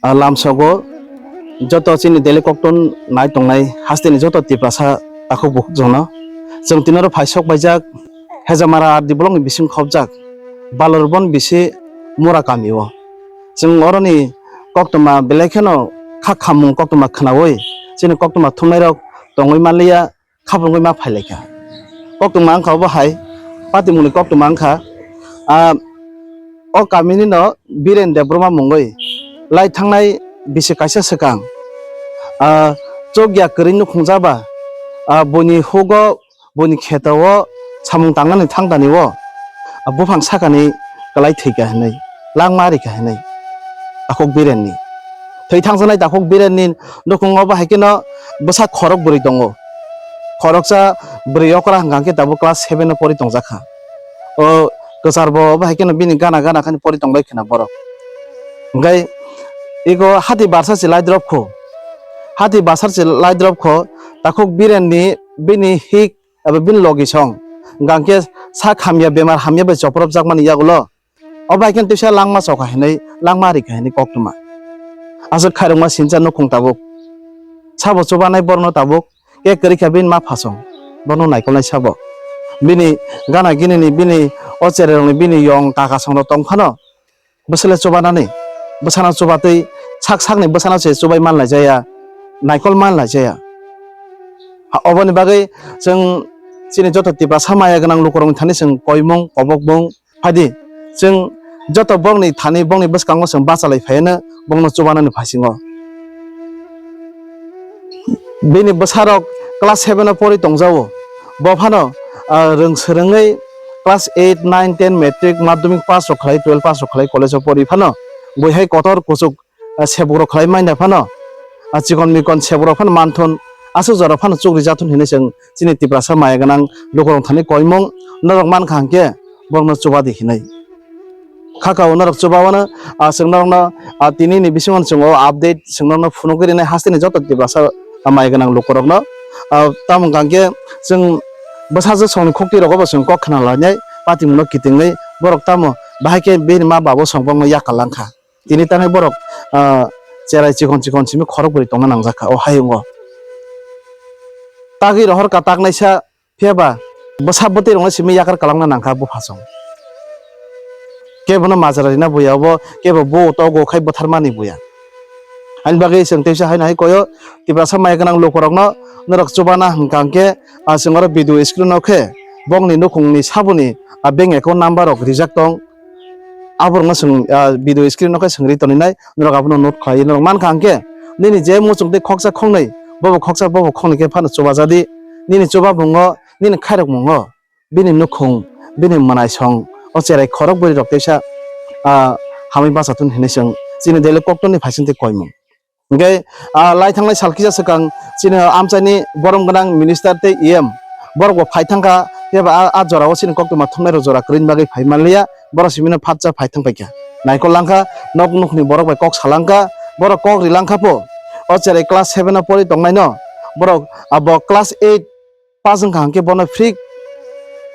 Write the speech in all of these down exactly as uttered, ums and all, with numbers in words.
Ah, lamsogo joto chini daily kokton nai tongnai hasteni joto Tiprasa takhuk bukhuk jono. Chwng tini oro phaisok paijak Hejamara R D block ni bising khopjak Balor bon bisi Mura kami o. Chwng oroni koktwma belai kheno kha khamung koktwma khwnaui chini koktwma thumnairok tongwi manliya. Khapungwi ma phailaikha. Koktwma wngkha obo hai, patimungni koktwma wngkha, ah, o kamini no Biren Debbarma mungwi lai thangnai bisi kaisa swkang, ah, chokya kwrwi nukhungjaba, ah, buini hugo, buini kheto o samung tangnani thangtani o, ah, buphang sakani kwlai thwikha hinwi, langma rikha hinwi, takhuk Birenni. Thwi thangsanai takhuk Birenni nukhungo bo hai kheno bwsa khorok bwrwi tongo. Khoroksa bwrwi okra hwnkha khe tabuk class seven o pori tongjakha. O kwchar bo obo hai kheno bini gana gana khani pori tongbai khwna borok. Hwnkhe ego hati barsa se lai drop kho. Hati barsa se lai drop kho, takhuk Birenni bini hik abo bini logi song. Hwnkha khe sak hamya bemar hamya bai chopropjakmani yagulo. O bai khe twisa langma chokha hinwi, langma rikha hinwi koktwma. Aswk khairokma sincha nukhung tabuk. Sabo chubanai borno tabuk, kek kwrwi kha bini ma phasong. Bono naikolnai sabo. Bini gana ginini, bini o chererokni, bini yong kaka songrok tong phano, bwswle chubanani, bwsano chubatwi sak sakni bwsano se chubai manlaijaya, naikol manlaijaya. Ha, oboni bagwi chwng chini joto Tiprasa maya gwnang lukurokni thani chwng koimung, kobokbung, Phaidi, chwng joto bokni thani, bokni bwskango chwng bachalai phaiano bokno chubanani phasingo. Bini bwsarok class seven o pori tongjao. Bo phano, ah, rwng swrwngwi class eight, nine, ten, matric, madhyamik pass rok khlai, twelve pass rok khlai, college o pori phano buihai kotor kuchuk ah, sebukrok khlai manya phano, ah, chikon mikon sebukrok phano manthun, aswk jorao phano chukri jathun hinwi chwng chini Tiprasa maya gwnang lukurok thani koimung norok mankha hwnkhe borokno chubadi hinwi. Khakao norok chubawano, ah, chwng norokno, ah, tinini bisingo chwng o update chwng norokno phunugwi rinai hasteni joto Tiprasa maya gwnang lukurokno. Ah, tamo hwnkha hwnkhe chwng bwsajwk songni khukti rogo bo chwng kok khna lainai patimungno kitingwi borok tamo bahai khe bini ma babo song bokno yakal langkha. Tini tanai borok, ah, cherai chikon chikon simi khorok bwrwi tongna nangjak kha o hayungo. Tagwi rohor ka taknaisa phiya ba bwsa bwtwi rokno simi yakar kwlangna nangkha buphasong. Kebono majra rina buya obo, kebo bo togo khai bwtharmani buya. Ani bagwi chwng teisa haino hai koyo Tiprasa maya gwnang lukurokno norok chubana hwnkha hwnkhe, ah, chwng oro video screen o khe bokni nukhungni saboni, ah, bank account number rok rijak tong. Aborokno chwng, ah, video screen o khe chwng ri toninai, norok abono note khlai, norok mankha hwnkhe, nini je muchung tei khoksa khoknwi, bobo khoksa, bobo khoknwi khe phano chubajadi, nini chubamungo, nini khairokmungo, bini nukhung, bini mwnaisong, o cherai khorok bwrwi rok teisa, ah, hamwi bachathun hinwi chwng chini daily koktwmani phaising tei koimung. Hwnkhe, ah, lai thangnai sal kisa swkang chini amchaini borom gwnang minister tei E M borok bo phai thangkha, phiya ba a, a jorao chini koktwma thumnairok jora kwrwini bagwi phai manliya, borok simino phatsa phai thang paikha. Naikol langkha, nok nukhni borok bai kok salangkha, borok kok rilangkha pho. O cherai class seven o pori tongnaino borok, ah, bo class eight pass wngkha hwnkhe bono free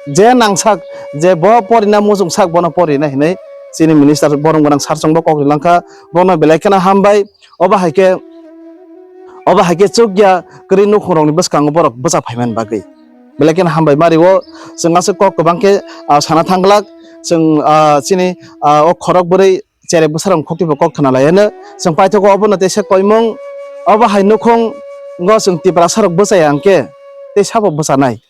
je nangsak, je bo porina muchungsak bono porina hinwi chini minister borom gwnang sar chwngbo kok rilangkha, bono belai kheno hambai. Obo hai khe, obo hai khe chukya kwrwi nukhungrokni bwskango borok bwcha phaimani bagwi belai kheno hambai. Mario chwng aswk kok kwbang khe, ah, sana thangglak, chwng, ah, chini, ah, o khorok bwrwi cherai bwsarokni khukti bo kok khna lai hwno. Chwng paithago obono teisa koimung, obo hai nukhungo chwng Tiprasarok bwchaya hwnkhe tei sabo bwchanai.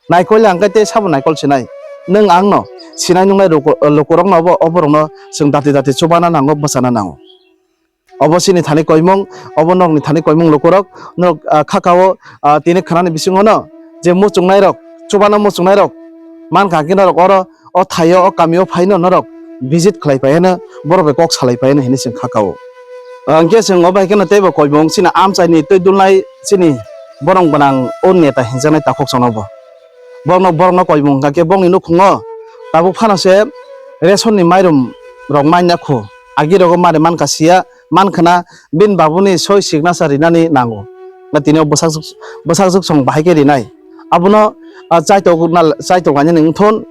Naikol ya hwnkhe tei sabo naikol sinai. Nwng angno sinai nungnai luku-, lukurokno obo, oborokno chwng dati dati chubana nango, bwchana nango. Obo chini thani koimung, obo nokni thani koimung lukurok, norok, ah, khakao, ah, tini khnani bisingono je muchungnairok, chubana muchungnairok mankha hwnkhe norok oro o thaio, o kamio phaino norok visit khlai pai hwno, borok bai kok salai pai hwno hinwi chwng kha kao. Hwnkhe chwng obo hai kheno teibo koimung chini amchaini twi dulnai chini borok gwnang o neta hinjaknai takhuk chwngno bo. Borokno, borokno koimung hwnkha khe bongni nukhungo tabuk phano se ration ni mairum rok manya khu, agi rogo mari mankha siya, mankhwna bini babuni soi signature rinani nango. Na tini o bwsajwk, bwsajwk song bahai khe rinai. Abono, ah, chaitok nal-, chaitok lainani wngthun.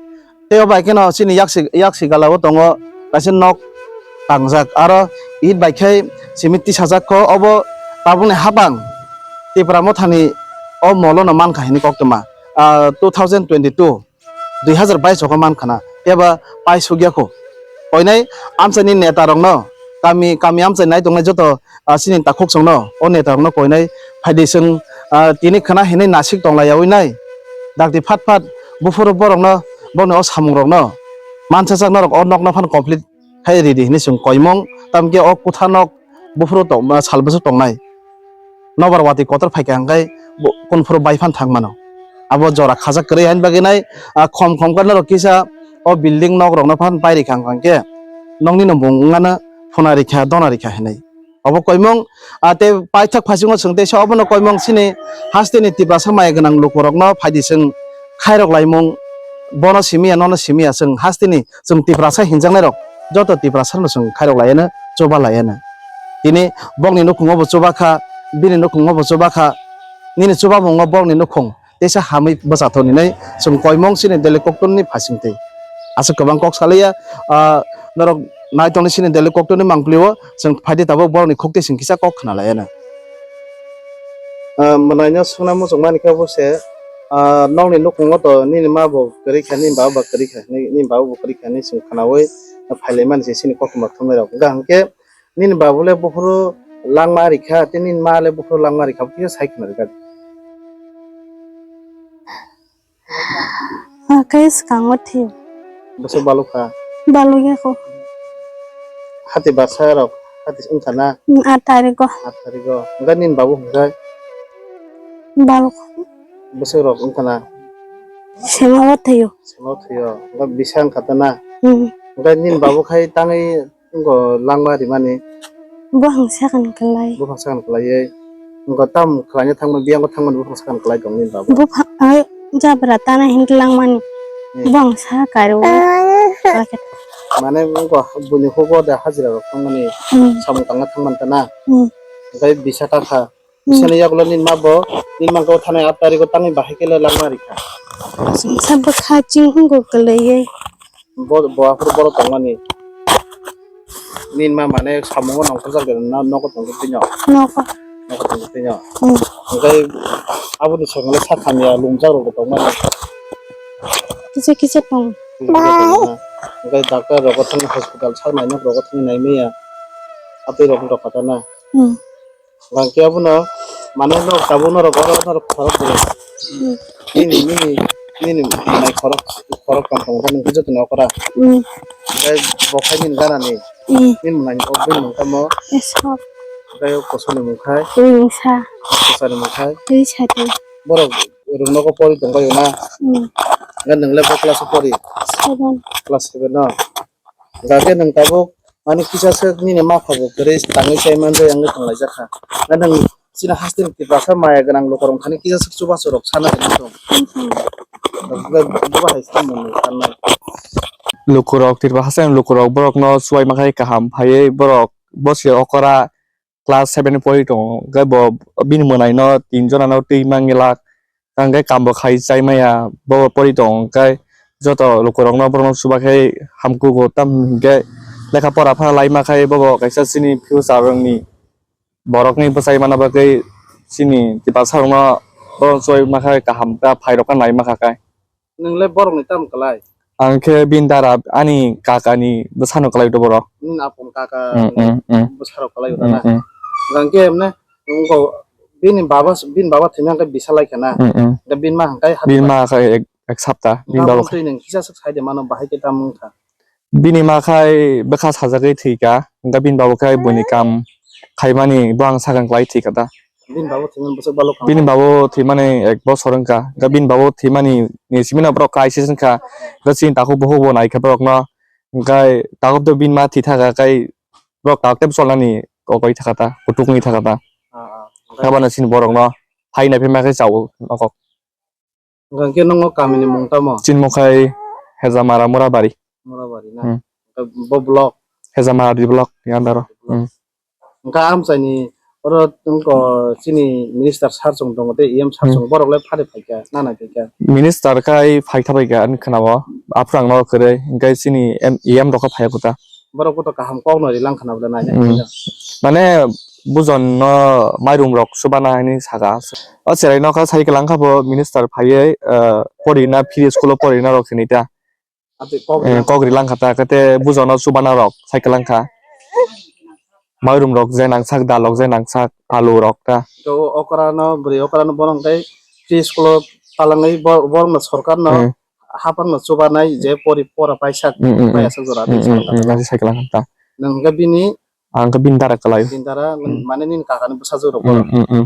Tei o bai kheno chini yaksi, yaksi gala o tongo kaisa nok tangjak. Aro it bai khai Simi tisajak kho obo tabukni hapang Tipra Mothani o molo no mankha hini koktwma, ah, two thousand twenty-two, dui hazar bais o kho mankha na, phiya ba paisukya kho. Koinai amchaini neta rokno, kami, kami amchai nai tongnai joto, ah, chini takhuk chwngno, o neta rokno koinai phaidi chwng, ah, tini khwna hinwi nasik tonglai yaui nai. Dakti phat phat buphuru borokno, boni o samung rokno mansa sak norok o nokno phano complete khai ridi hinwi chwng koimung, tamkhe o kutha nok buphuru tong, sal bwswk tongnai. Nobar watwi kotor phaikha hwnkhe bo kunphuru bai phan thang mano. Abo jora khajak kwrwi hain bagwi nai, ah, khom khom khe norok kisa o building nok rokno phan pai rikha hwnkhe nokni no bung wngmano phuna rikha, dona rikha hinwi. Obo koimung, ah, tei paithak phaisingno chwng teisa obono koimung chini hasteni Tiprasa maya gwnang lukurokno phaidi chwng khairok laimung, bono simiya, nono simiya, chwng hasteni chwng Tiprasa hinjaknairok joto Tiprasano chwng khairok laiano, chuba laiano. Tini bokni nukhungo bo chuba kha, bini nukhungo bo chuba kha, nini chubamungo bokni nukhung teisa hamwi bwchathok hinwi chwng koimung chini Delhi koktwni phaisingtwi. Aswk kwbang kok salaiya, ah, norok naitongni chini Delhi koktwni mangpili o chwng phaidi tabuk borokni khukti chwng kisa kok khna laiano. Ah, mwnaino swngna muchungmani khe obo se, ah, nokni nukhungo to nini ma bo kwrwi kha, nini baba bo kwrwi kha, nini baba bo kwrwi kha hinwi chwng khnaui phailaimani se chini koktwma thumnairok. Hwnkha hwnkhe nini babule buphuru langma rikha, tei nini male buphuru langma rikha, kisa sai khna rikha. Hwnkhe swkango thwiyo. Bwswk balukha? Balukya kho. Hati bwsarok, hati wngkha na? Hmm, aat tarigo. Aat tarigo. Hwnkhe nini babu hwnkhe? Baluk. Bwswk rok wngkha na? Sema o thwiyo. Sema o thwiyo. Hwnkhe bisa wngkha ta na? Hmm. Hwnkhe nini babu khai tangwi Wngkha langma rimani. Buphang sakani kwlai. Buphang sakani kwlaiwi. Wngkha tam khlaina thangmani, biyang thangmani buphang sakani kwlai tongni baba. Buphang, ai, jabra tana hin langmani. Hmm. Buphang sakani. Mane wngkha buini hugo da hajira rok thangmani. Hmm. Samung tangna thangmani tana. Hmm. Tei bisa kakha. Hmm. Bisani yagulo nini ma bo, nini ma khe thanai aat tarigo tangwi bahai khe le langma rikha. Sabo kha ching hungo kwlaiwi. Bo, bo aphuru borok tongmani. Nini ma mane samungo nongkhorjak de, na, nogo tongkhe twi no? Nogo. Nogo tongkhe twi no? Hmm. Hwnkhe aboni sengole sakhamya lumjak rok bo tongmani. Kisa kisa tong. Kisa kisa tongna. Hwnkhe doctor rogo thangwi hospital sak nainok rogo thangwi naimaya. Atwi rok wngkha kha na. Hmm. Bangkhe abono mane nok tabuk norok oro norok khorok de. Hmm. Nini, nini, nini manai khorok, khorok tong tong nini joto ni okra. Hmm. Tei bo khai nini gana ni. Hmm. Nini manai ni kok bini mung tamo. Esok. Tei o koso ni mung khai. Twi sa. Koso ni mung khai. Twi sa twi. Borok rung nogo pori tong bai na. Hmm. Nang le bo class o pori. Seven. Class seven no. Hwnkhe nwng tabuk mani kisa swk nini ma pha bo kwrwi tangwi chai manjak wngwi tonglaijak kha. Hwnkhe nwng chini hasteni Tiprasa maya gwnang lukurok thani kisa swk chubachu rok sana hinwi tong. Hwnkhe bo hai samung sanai. Lukurok Tiprasa hasteni lukurok borokno chubaima khai kaham phaiwi borok bo se okora class seven ni pori tongo, hwnkhe bo bini mwnaino tin jonano twi mangilak, hwnkhe kambo khai chai maya, bo pori tongo, hwnkhe joto lukurokno borokno chubakhai hamkugo, tamni hwnkhe lekha pora phano laima khai bobo kaisa chini future rokni borokni bwchai mana bagwi chini Tiprasa rokno borokno chubaima khai kaham ta phairokno naima kha khai. Nwng le borok ni tamo kwlai? Ang khe bini dara ani kaka ni bwsano kwlai to borok. Nini apong kaka Mm, mm, mm. bwsarok kwlai Mm, na. mm. Ang khe emne wngkha bini baba, bini baba thwina hwnkhe bisa lai khana. Mm, mm. Da bini ma hwnkhe Bini ma kha ek, ek sapta, bini baba baba kha. Twi nwng kisa swk sai de mano bahai khe tamo wngkha. Bini ma khai bwkha sajagwi thwikha, hwnkhe bini babo khai buini kam khaimani bo ang sakang klai thwikha ta. Bini babo thwimani bwswk balo kha. Bini babo thwimani ek bosor wngkha, hwnkhe bini babo thwimani ni simi no borok crisis wngkha, hwnkhe chini takhuk bukhuk bo naikha borokno, hwnkhe takhuk to bini ma thwi thakha, khai borok takhuk tei bwcholnani kok oi thakha ta, kutuk wngwi thakha ta. Ah, ah. Hwnkhe aboni chini borokno hai naiphaima khe chao nokok. Hwnkhe nokno kamini mung tamo? Chini mung khai Hejamara Murabari. Murabari na? Hmm. Hwnkhe bo block? Hejamara di block ni under o. Block. Hmm. Hwnkhe amchaini oro wngkha chini minister sir chwng tongo tei E M sir chwng, hmm, borok le phari phaikha, nana phaikha. Minister khai phaikha phaikha ani khwnao. Aphuru ang no kwrwi, hwnkhe chini M-, E M rok khe phaiya kota. Borok bo to kaham kokno ri lang khna bwle naina Hmm. khaina. Mane bujon no mairum rok chubana hinwi saka. O cherai no kha sai kwlang kha bo minister phaiwi, ah, porina free school o porina rok hinwi ta. Ati kok Eh, kok ri lang kha ta, kete bujon no chubana rok sai kwlang kha. Mairum rok je nangsak, dal rok je nangsak, alu rok ta. To okra no, bwrwi okra no bono hwnkhe free school o talangwi bo-, borokno sorkar no Eh. Hapang no chubanai je pori pora paisa Mm, mm, mm. Paisa jora Mm, mm, mm, nasi sai kwlang kha ta. Nwng hwnkhe bini Ang khe bini dara kwlai. Bini dara Mm. Mane nini kaka ni bwsajwk rok Mm, bono. Mm, mm.